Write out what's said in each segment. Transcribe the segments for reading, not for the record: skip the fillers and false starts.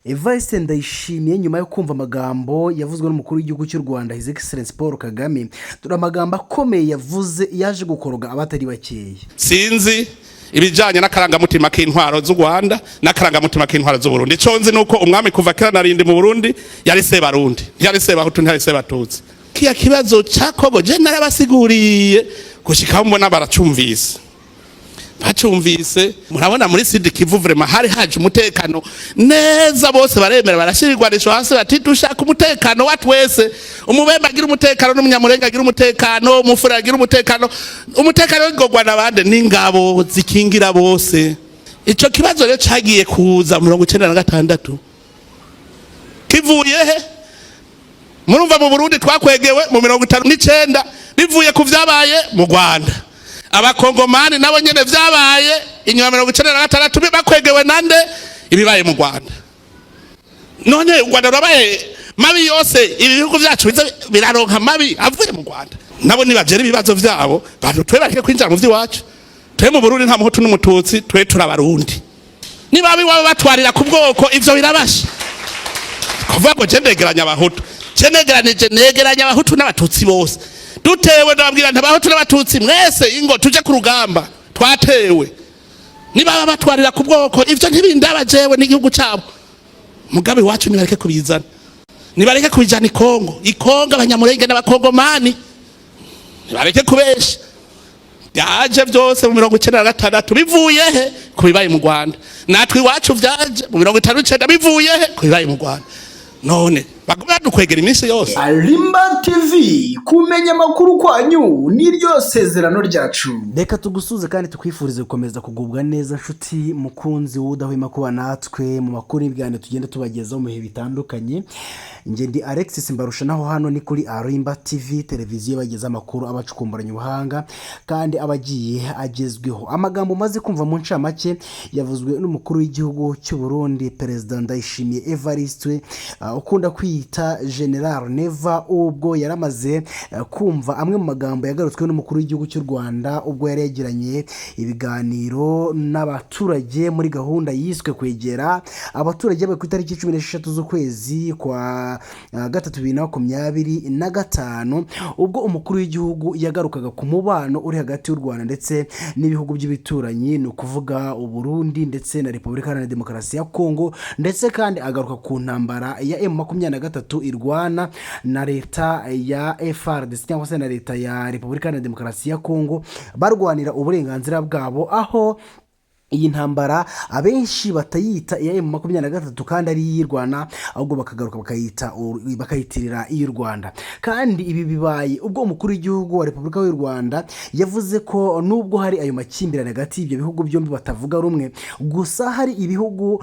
Evariste Ndayishimiye, nyuma yo kumva amagambo yavuzwe n'umukuru w'igihugu cy'u Rwanda, His Excellence Paul Kagame, dore amagambo akomeye yavuze yaje gukoroga abatari bakeya. Sinzi ibijanye n'akarangamutima k'intwaro z'u Rwanda n'akarangamutima k'intwaro z'u Burundi. Ico nzi nuko umwami kuva kera narindi mu Burundi yari Sebarundi, ntiyari Sebahutu, ntiyari Sebatutsi. Kiya kibazo ca Kongo je narabasiguriye gushika mbona baracumvise, bacumvise. Murabona muri Sud Kivu vraiment hari haje umutekano neza, bose baremera, barashira igwanisho hasi, bati dushaka umutekano wa twese. Umubembe agira umutekano, n'Umunyamurenga agira umutekano, Umufura agira umutekano. Umutekano w'igogwa nabande n'ingabo zikingira bose. Ico kibazo rero cagiye kuza mu 96 kivuye he? Murumva, mu Burundi twakwegewe mu 59 bivuye ku vyabaye mu Rwanda. Abakongomani nabo nyene vyabaye inyuma 96 bakwegewe nande? Ibibaye mu Rwanda. None u Rwanda rurabaye mabi yose, ibi bihugu vyacu biza biraronka mabi avuye mu Rwanda. Nabo nibagera ibibazo vyabo bantu, twe bareke kwinjira mu vy'iwacu. Twe mu Burundi nta Muhutu n'Umututsi, twe turabarundi. Niba iwabo batwarira ku bwoko, ivyo birabasha kuvuga ngo je ndegeranya Abahutu, je negeranije, negeranya Abahutu n'Abatutsi bose. Dutewe, ndababwira nti Abahutu n'Abatutsi mwese, ingo tuje ku rugamba, twatewe. Niba batwarira ku bwoko, ivyo ntibindaba jewe, n'igihugu cabo. Mugabe iwacu nibareke kubizana, nibareke kubijana ikongo. Ikongo Abanyamurenge n'Abakongomani nibareke kubesha. Byaje byose mu 96 bivuye he? Ku bibaye mu Rwanda. Natwe iwacu vyaje mu 59 bivuye he? Ku bibaye mu Rwanda. None baguma badukwegera iminsi yose. Arimba TV, kumenya amakuru kwanyu niryo sezerano ryacu. Reka tugusuze kandi tukwifurize gukomeza kugubwa neza, nshuti mukunzi w'udahwema kuba natwe mu makuru y'ibiganiro tugenda tubagezaho mu bihe bitandukanye. Njye ndi Alexis Mbarusha, naho hano ni kuri Arimba TV, televiziyo bageza amakuru abacukumburanya ubuhanga kandi aba agiye agezweho. Amagambo umaze kumva mu ncamake yavuzwe n'umukuru w'igihugu cy'u Burundi, Perezida Ndayishimiye Evariste, ukunda kwiyita General Neva, ubwo yaramaze kumva amwe mu magambo yagarutswe n'umukuru w'igihugu cy'u Rwanda ubwo yari yagiranye ibiganiro n'abaturage muri gahunda yiswe kwegera abaturage ku itariki 16 z'ukwezi kwa gatatu 2025, ubwo umukuru w'igihugu yagarukaga ku mubano uri hagati y'u Rwanda ndetse n'ibihugu by'ibituranyi, ni ukuvuga Uburundi ndetse na Repubulika Iharanira Demokarasi ya Kongo, ndetse kandi agaruka ku ntambara ya M23 irwana na leta ya FARDC cyangwa se na leta ya Repubulika Iharanira Demokarasi ya Kongo, barwanira uburenganzira bwabo, aho iyi ntambara abenshi batayita iya M23 kandi ari iy'I Rwanda, ahubwo bakagaruka bakayita bakayitirira iy'u Rwanda. Kandi ibi bibaye ubwo umukuru w'igihugu wa Repubulika y'u Rwanda yavuze ko nubwo hari ayo makimbirane hagati y'ibyo bihugu byombi batavuga rumwe, gusa hari ibihugu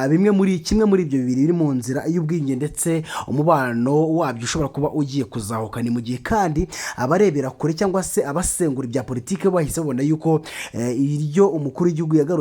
bimwe muri kimwe muri ibyo bibiri biri mu nzira y'ubwiyunge ndetse umubano wabyo ushobora kuba ugiye kuzahuka. Ni mu gihe kandi abarebera kure cyangwa se abasengura ibya politiki bahise babona yuko iryo umukuru w'igihugu yagarutseho,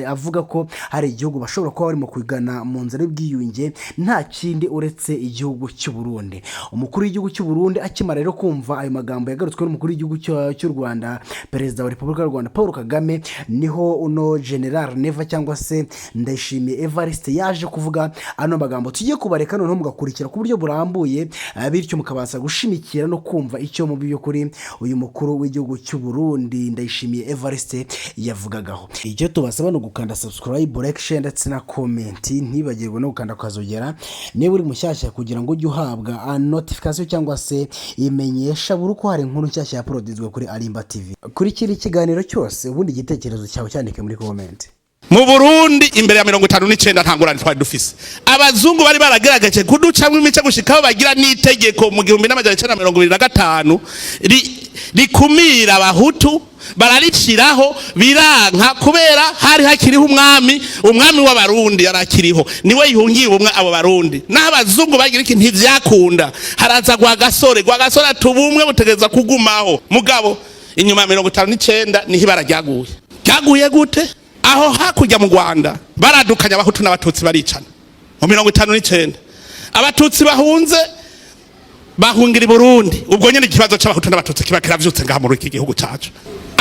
avuga ko hari igihugu bashobora kuba barimo kugana mu nzira y'ubwiyunge, nta kindi uretse igihugu cy'u Burundi. Umukuru w'igihugu cy'u Burundi akimara rero kumva ayo magambo yagarutsweho n'umukuru w'igihugu cy'u Rwanda, Perezida wa Repubulika y'u Rwanda Paul Kagame, niho uno General Neva cyangwa se Ndayishimiye Evariste yaje kuvuga ano magambo tugiye kubareka noneho mugakurikira ku buryo burambuye, bityo mukabasha gushimikira no kumva icyo mu by'ukuri uyu mukuru w'igihugu cy'u Burundi Ndayishimiye Evariste yavugagaho. Icyo tubasaba ni ugukanda subscribe, like, share ndetse na comment. Ntibagirwe no gukanda akazogera niba uri mushyashya, kugira ngo ujye uhabwa notification cyangwa se imenyesha buri uko hari inkuru nshyashya yauploadinzwe kuri Arimba TV. Kurikira ikiganiro cyose, ubundi igitekerezo cyawe cyandike muri comment. Mu Burundi imbere ya 59 nta ngorane twari dufise. Abazungu bari baragerageje kuducamwo imice gushikaho bagira n'itegeko mu 1975 rikumira Abahutu, barariciraho biranka kubera hari hakiriho umwami, umwami w'Abarundi yari akiriho, niwe yungiye ubumwe abo Barundi. Naho abazungu bagira iki, ntivyakunda. Haraza Rwagasore. Rwagasore ati ubumwe butegereza kugumaho. Mugabo inyuma ya 59 niho ibara ryaguye. Ryaguye gute? Aho hakurya mu Rwanda baradukanya Abahutu n'Abatutsi, baricana mu 59. Abatutsi bahunze bahungira i Burundi. Ubwo nyene ikibazo c'Abahutu n'Abatutsi kiba kiravyutse ngaha muri iki gihugu cacu.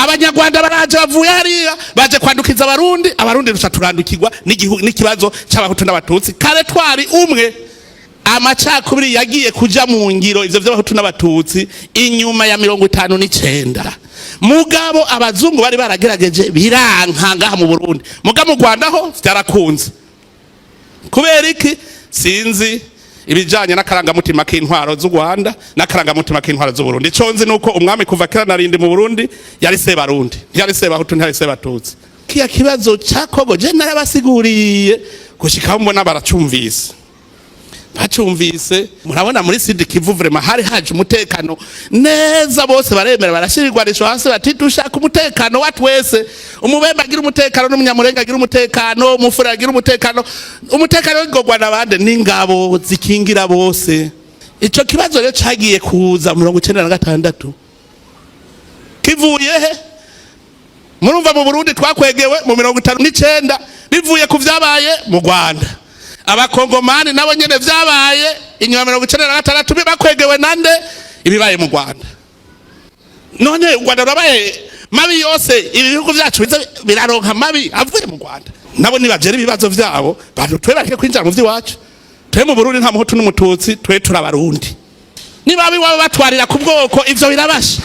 Abanyarwanda baraje, bavuye hariya, baje kwandukiza Abarundi. Abarundi duca turandukirwa n'ikibazo c'Abahutu n'Abatutsi. Kare twari umwe. Amacakubiri yagiye kuja mu ngiro, ivyo vy'Abahutu n'Abatutsi, inyuma ya 59. Mugabo abazungu bari baragerageje, biranka ngaha mu Burundi. Mugabo mu Rwanda ho vyarakunze. Kubera iki? Sinzi ibijanye n'akarangamutima k'intwaro z'u Rwanda n'akarangamutima k'intwaro z'u Burundi. Ico nzi nuko umwami kuva kera narindi mu Burundi yari Sebarundi, ntiyari Sebahutu, ntiyari Sebatutsi. Kiya kibazo ca Kongo, je narabasiguriye gushika mbona baracumvise, bacumvise. Murabona muri Sud Kivu, vraiment hari haje umutekano neza, bose baremera, barashira igwanisho hasi, bati dushaka umutekano wa twese. Umubembe agira umutekano, n'Umunyamurenga agira umutekano, Umufura agira umutekano. Umutekano w'igogwa nabande? N'ingabo zikingira bose. Ico kibazo rero cagiye kuza 96, kivuye he? Murumva, mu Burundi twakwegewe mu 59, bivuye ku vyabaye mu Rwanda. Abakongomani nabo nyene vyabaye inyuma 96, bakwegewe nande? Ibibaye mu Rwanda. None u Rwanda rurabaye mabi yose, ibi bihugu vyacu biza biraronka mabi avuye mu Rwanda. Nabo nibagera ibibazo vyabo, bantu twe bareke kwinjira mu vy'iwacu. Twe mu Burundi nta Muhutu n'Umututsi, twe turabarundi. Niba iwabo batwarira ku bwoko, ivyo birabasha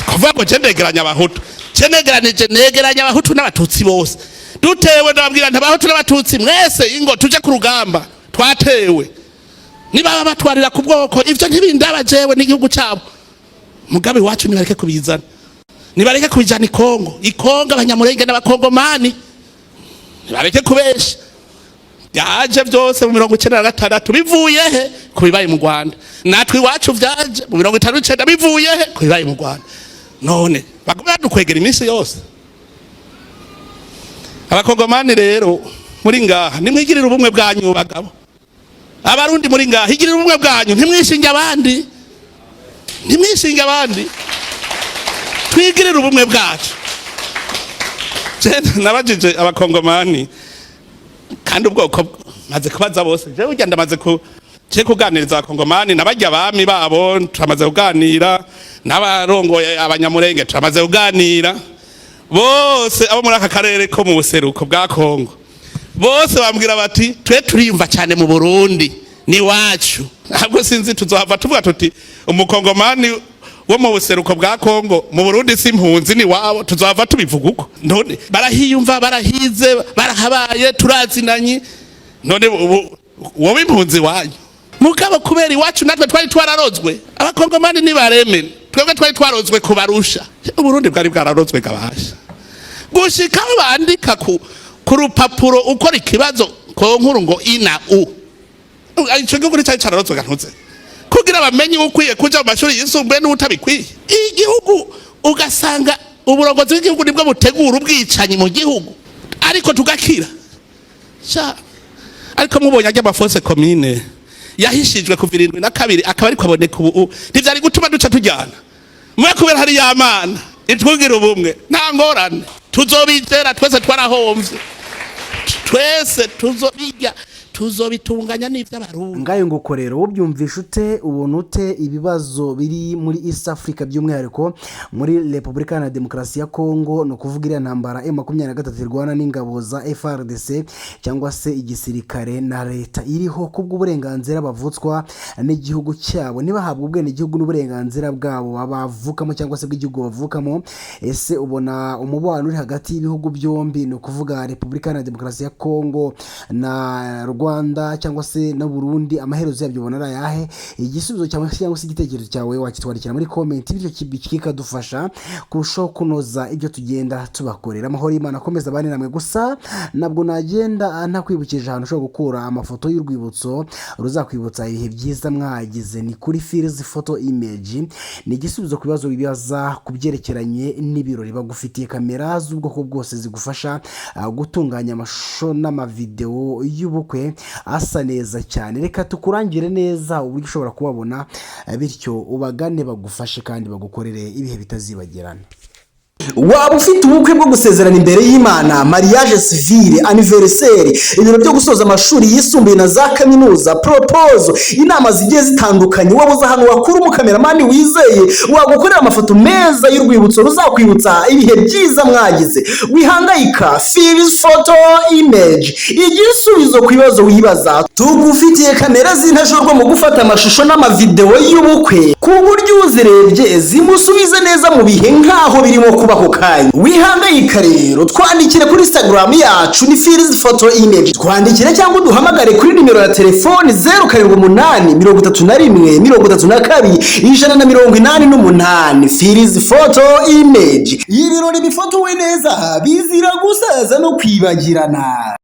kuvuga ngo je ndegeranya Abahutu, je negeranije, negeranya Abahutu n'Abatutsi bose. Dutewe, ndababwira nti Abahutu n'Abatutsi mwese, ingo tuje ku rugamba, twatewe. Niba batwarira ku bwoko, ivyo ntibindaba jewe, n'igihugu cabo. Mugabe iwacu nibareke kubizana, nibareke kubijana Ikongo. Ikongo Abanyamurenge n'Abakongomani, nibareke kubesha. Byaje byose mu 96, bivuye he? Ku bibaye mu Rwanda. Natwe iwacu vyaje mu 59, bivuye he? Ku bibaye mu Rwanda. None baguma badukwegera iminsi yose. Abakongomani rero muri ngaha, nimwigirire ubumwe bwanyu. Bagabo, Abarundi muri ngaha, igirire ubumwe bwanyu, ntimwishinge abandi, ntimwishinge abandi. Twigirire ubumwe bwacu. Je nabajije Abakongomani, kandi ubwoko maze kubaza bose, jewe burya ndamaze ku je kuganiriza Abakongomani, nabarya abami babo turamaze kuganira, n'abarongoye Abanyamurenge turamaze kuganira, bose abo muri aka karere ko mu buseruko bwa Kongo, bose bambwira bati twe turiyumva cyane mu Burundi, ni wacu. Ntabwo sinzi, tuzohava tuvuga tuti Umukongomani wo mu buseruko bwa Kongo mu Burundi si impunzi, ni wabo. Tuzohava tubivuga uko. None barahiyumva, barahize, barahabaye, turazinanye. None ubu wowe impunzi wanyu? Mugabo kubera iwacu natwe twari twararozwe, Abakongomani nibareme, twebwe twari twarozwe kubarusha. Uburundi bwari bwararozwe gabasha, gushika aho bandika ku rupapuro ukora ikibazo concours ngo ina u ico gihugu cyari cararozwe gantuze, kugira bamenye ukwiye kuja mu mashuri yisumbuye n'utabikwiye. Igihugu ugasanga uburongozi bw'igihugu nibwo butegura ubwicanyi mu gihugu, ariko tugakira sha. Ariko mubonye ajya ama fosses communes yahishijwe kuva 72, akaba ariko aboneka ubu, ntivyari gutuma duca tujyana mwe? Kubera hari yamana itwugira ubumwe, nta ngorane, tuzobizera twese. Twarahomvye twese, tuzobijya, tuzobitunganya n'ivy'Abarundi. Ngayo nguko rero, ubyumvisha ute? Ubona ute ibibazo biri muri East Africa, by'umwihariko muri Repubulika Iharanira Demokarasi ya Kongo? Ni ukuvuga iriya ntambara M23 irwana n'ingabo za FARDC, cyangwa se igisirikare na leta iriho, kubw'uburenganzira bavutswa n'igihugu cyabo, ntibahabwe ubwenegihugu n'uburenganzira bwabo bavukamo cyangwa se bw'igihugu bavukamo. Ese ubona umubano uri hagati y'ibihugu byombi, ni ukuvuga Repubulika Iharanira Demokarasi ya Kongo na Rwanda cyangwa se na Burundi, amaherezo yabyo ubona ari ayahe? Igisubizo cyawe cyangwa se igitekerezo cyawe wakitwandikira muri comment, bityo kikadufasha kurushaho kunoza ibyo tugenda tubakorera. Amahoro y'Imana akomeza abane namwe. Gusa ntabwo nagenda ntakwibukije ahantu ushobora gukura amafoto y'urwibutso ruzakwibutsa ibihe byiza mwagize. Ni kuri Firizi Photo Image. Ni igisubizo ku bibazo bibaza ku byerekeranye n'ibirori. Bagufitiye kamera z'ubwoko bwose zigufasha gutunganya amashusho n'amavidewo y'ubukwe asa neza cyane. Reka tukurangire neza uburyo ushobora kubabona, bityo ubagane bagufashe kandi bagukorere ibihe bitazibagirana. Waba ufite ubukwe bwo gusezerana imbere y'Imana, mariage civile, anniversaire, ibiro byo gusoza amashuri yisumbuye na za kaminuza, proposal, inama zigiye zitandukanye, wabuze ahantu wakura umukameramani wizeye wagukorera amafoto meza y'urwibutso ruzakwibutsa ibihe byiza mwagize? Wihangayika, Filizi Photo Image, igisubizo ku bibazo wibaza. Tugufitiye kamera z'intajorwa mu gufata amashusho n'amavidewo y'ubukwe, ku buryo uzirebye zimusubiza neza mu bihe nk'aho birimo kuba ako kanya. Wihangayika rero, twandikire kuri Instagram yacu ni Filizi Photo Image. Twandikire cyangwa uduhamagare kuri nimero ya telefoni 0783132188. Filizi Photo Image, ibirori bifotowe neza bizira gusaza no kwibagirana.